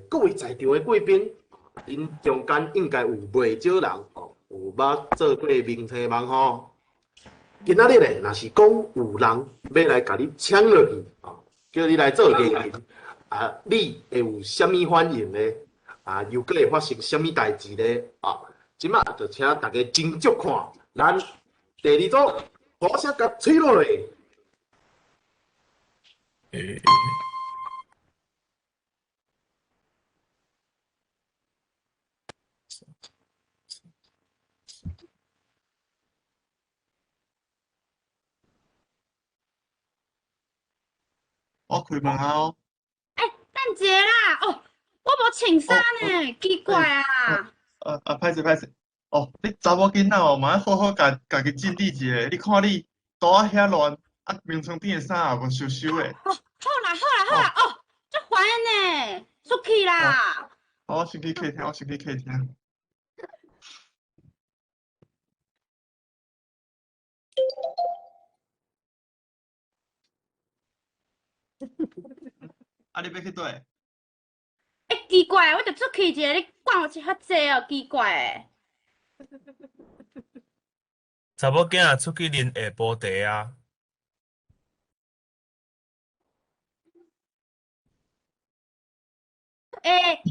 各位在場的貴賓，𪜶中間應該有袂少人哦，有捌做過明星夢吼。今仔日咧，若是講有人欲來共你請落去，哦，叫你來做藝人，啊，你會有啥物反應咧？啊，又閣會發生啥物代誌咧？啊，這馬就請大家斟酌看，咱第二組鼓聲共吹落來。欸我開門啊！哦，欸，等一下啦，哦，我無穿衫呢，奇怪啊！啊啊，歹勢歹勢，哦，你查某囡仔哦，嘛愛好好家家己整理一下。你看你桌仔遐亂，啊，眠床頂的衫也無收收的。哦，好啦好啦好啦，哦，足煩的呢，出去啦！好，我先去客廳，我先去客廳。啊！你欲去佗？欸，奇怪，我就出去一下，你管我遮濟哦，奇怪。查某囝出去啉下晡茶啊！欸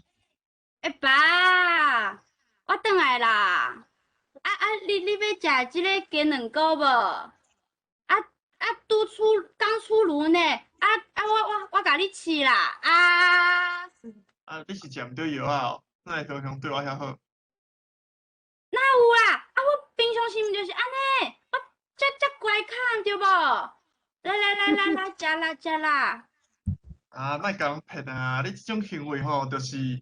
欸，爸，我轉來啦！啊啊，你欲食這个雞卵糕無？啊啊，拄出剛出爐呢！啊啊，我共你試啦！啊啊，你是食毋著藥仔哦？哪會形象對我遐好？哪有啦？啊，我平常時毋就是按呢，我遮遮乖巧對無？來來來來來，食啦食啦！啊，莫共人騙啊！你這種行為吼，就是……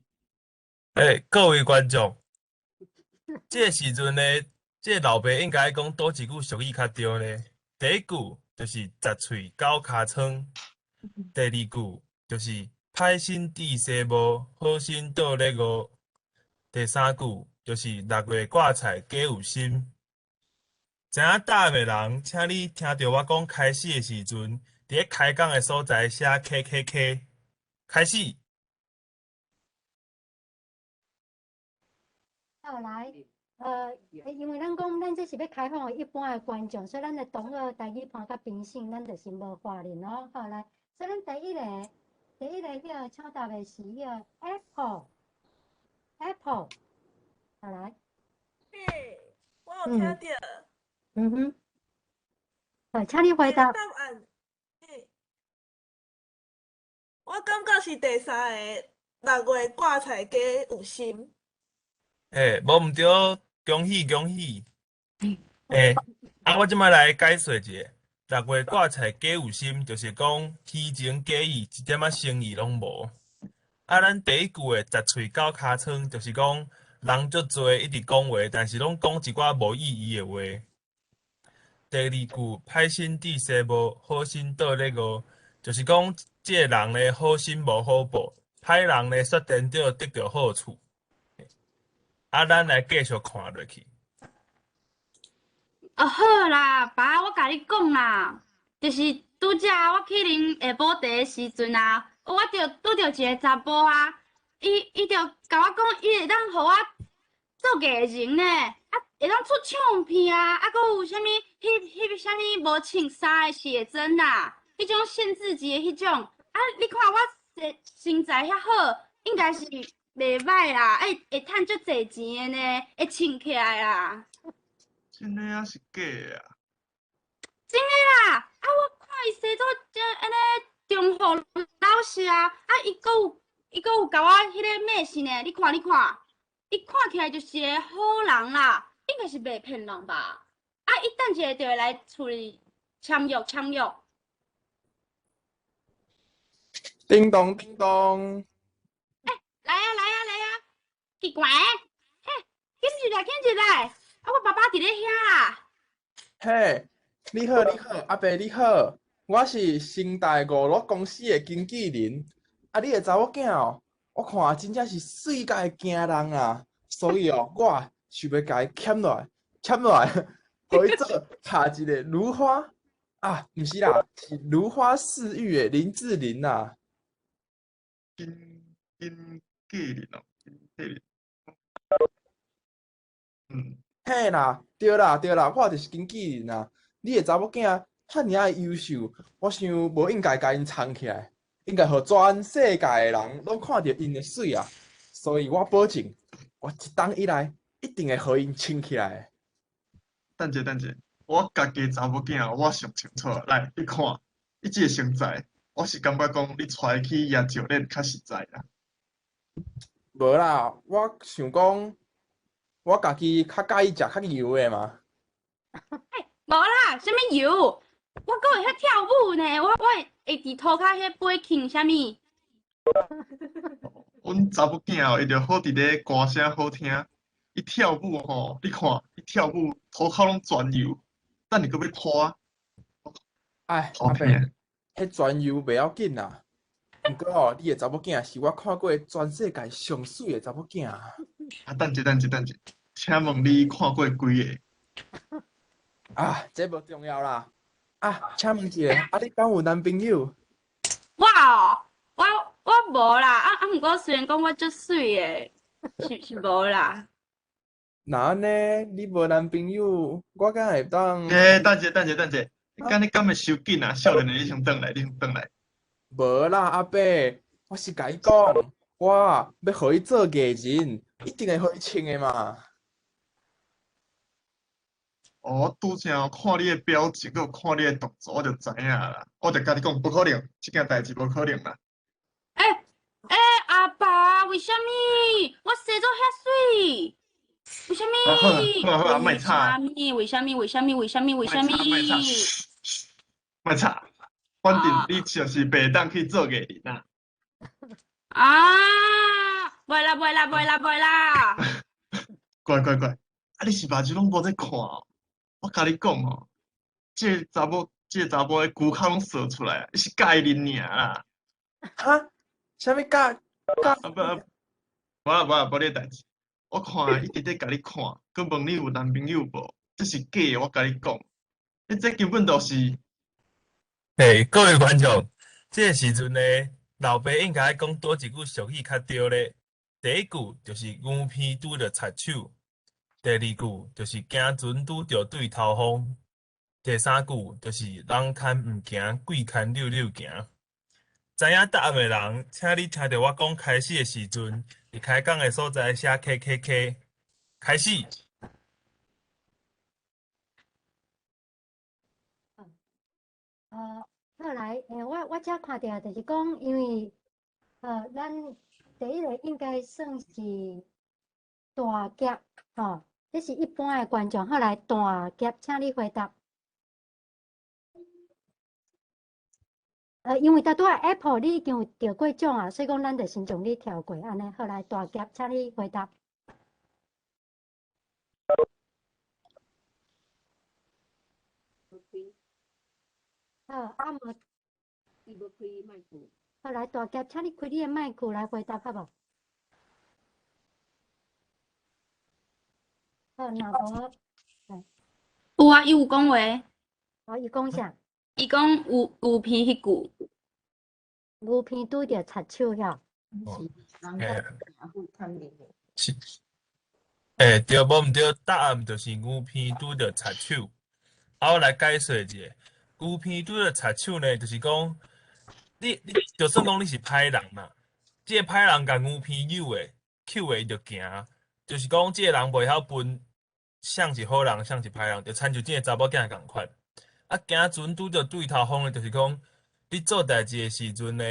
欸，各位觀眾，這个時陣呢，這个老爸應該講佗一句俗語較對呢。第一句就是十喙九尻瘡，第二句就是歹心治世無，好心倒咧餓。第三句就是六月掛菜假有心。知影答案的人，請你聽著我講開始的時陣，佇咧開講的所在寫 K K K，開始。好來，因為咱講咱這是欲開放予一般的觀眾，所以咱的同學台語盤佮評審，咱就是無法令哦。好來，所以咱第一个，第一个彼个搶答的是彼个 Apple，Apple，好來。嘿，我有聽著。嗯哼。好，請你回答。答案，嘿，我感覺是第三个，六月掛菜雞有心。欸，無毋對，恭喜恭喜！欸，啊，我這擺來解說一下，六月掛菜假有心，就是講虛情假意，一點仔誠意攏無。啊，咱第一句的十喙九尻瘡，就是講人足濟，一直講話，但是攏講一寡無意義的話。第二句歹心治世無，好心倒咧餓，就是講這个人咧好心無好報，歹人咧煞顛倒得著好處。啊，咱來繼續看落去。哦，好啦，爸，我共你講啦，就是拄才我去啉下晡茶的時陣啊，我就拄著一個查埔啊，伊伊就共我講，伊會當予我做藝人呢，啊，會當出唱片啊，啊，閣有啥物，彼彼啥物無穿衫的寫真啦，彼種限制級的彼種，啊，你看我身身材遐好，應該是袂䆀啦，會會趁足濟錢的呢，會穿起來啦。真的抑是假的啊？真的啦！啊，我看伊生做這按呢忠厚老實啊，啊，伊閣有伊閣有共我彼个迷信呢，你看你看，伊看起來就是一個好人啦，應該是袂騙人吧？啊，伊等一下就會來厝裡簽約簽約。叮咚叮咚。欸，來啊來啊來啊！奇怪，嘿，緊入來緊入來，啊，我爸爸佇咧遐啦。嘿，你好你好，阿伯你好，我是成大娛樂公司的經紀人。啊，你的查某囝哦，我看真正是媠甲會驚人啊，所以哦，我想欲共伊簽落來，簽落來，予伊做下一个如花啊，毋是啦，是如花似玉的林志玲啊。真經紀人哦，經紀人。嘿啦，對啦對啦，我就是經紀人啊。你的查某囝遐爾仔優秀，我想無應該共𪜶藏起來，應該予全世界的人攏看著𪜶的媠啊。所以我保證，我一冬以內一定會予𪜶穿起來。等者等者，我家己查某囝我上清楚。來，你看，伊這個身材，我是感覺講你帶伊去夜照練較實在啦。無啦，我想講，我家己較佮意食較油的嘛。無啦，啥物油？我閣會曉跳舞呢，我會佇塗跤彼 breaking 啥物。阮查某囝哦，伊就好佇咧歌聲好聽，伊跳舞吼，你看伊跳舞塗跤攏全油，等下閣欲拖。哎，阿伯，彼全油袂要緊啦。毋過哦，你的查某囝是我看過全世界上媠的查某囝。啊，等者等者等者，請問你看過幾个？啊，這無重要啦。啊，請問一下，啊，你敢有男朋友？我哦，我無啦。啊啊，毋過雖然講我足媠的，是無啦。若按呢，你無男朋友，我敢會當？欸，等者等者等者，你敢會傷緊啊？少年的，你先轉來，你先轉來。無啦，阿伯，我是共你講，我欲予伊做藝人，一定會予伊穿的嘛。哦，我拄才看你的表情，閣有看你的動作，我就知影啦。我就共你講，無可能，這件代誌無可能啦。欸欸，阿爸，為啥物我生做遐媠？為啥物？好啦好啦好啦，莫吵。為啥物？為啥物？為啥物？為啥物？莫吵，莫吵。反正你就是袂當去做藝人啦。啊！袂啦袂啦袂啦袂啦！乖乖乖，啊！你是目睭攏無咧看哦？我共你講哦，這個查某的龜殼攏趖出來，你是佮意恁爾啦。哈？啥物佮佮？啊無，無啦無啦，無你的代誌。我看伊一直咧共你看，閣問你有男朋友無？這是假的，我共你講。你這根本就是。嘿，各位觀眾，這個時陣呢，老爸應該講佗一句俗語較對咧。第一句就是牛鼻拄著賊手，第二句就是行船拄著對頭風，第三句就是人牽毋行，鬼牽溜溜行。知影答案的人，請你聽著我講開始的時陣，佇開講的所在寫 K K K，開始。好來，我遮看著就是講，因為咱第一个應該算是大俠，吼，這是一般的觀眾。好來，大俠，請你回答。因為拄拄仔 Apple 你已經有得過獎啊，所以講咱就先將你跳過，按呢。好來，大俠，請你回答。好，啊無，伊無開麥克。好來，大俠，請你開你的麥克來回答，好無？好，若無，有啊，伊有講話。哦，伊講啥？伊講牛皮彼句。牛皮拄著賊手遐。是。欸，對，無毋對，答案就是牛皮拄著賊手。啊，我來解說一下，牛皮拄著賊手呢，就是講，你就算講你是歹人嘛，這个歹人共牛皮扭的，抾的伊就行，就是講這个人袂曉分，啥是好人，啥是歹人，就親像這个查某囝仝款。啊，行船拄著對頭風呢，就是講，你做代誌的時陣呢，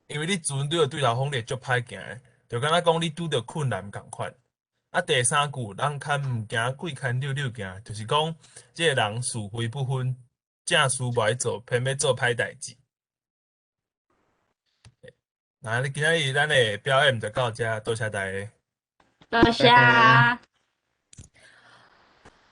因為你船拄著對頭風，你會足歹行的，就敢若講你拄著困難仝款。啊，第三句，人牽毋行，鬼牽溜溜行，就是講，這个人是非不分，正事無愛做，偏欲做歹代誌。那今仔日咱的表演就到這，多謝大家。多謝。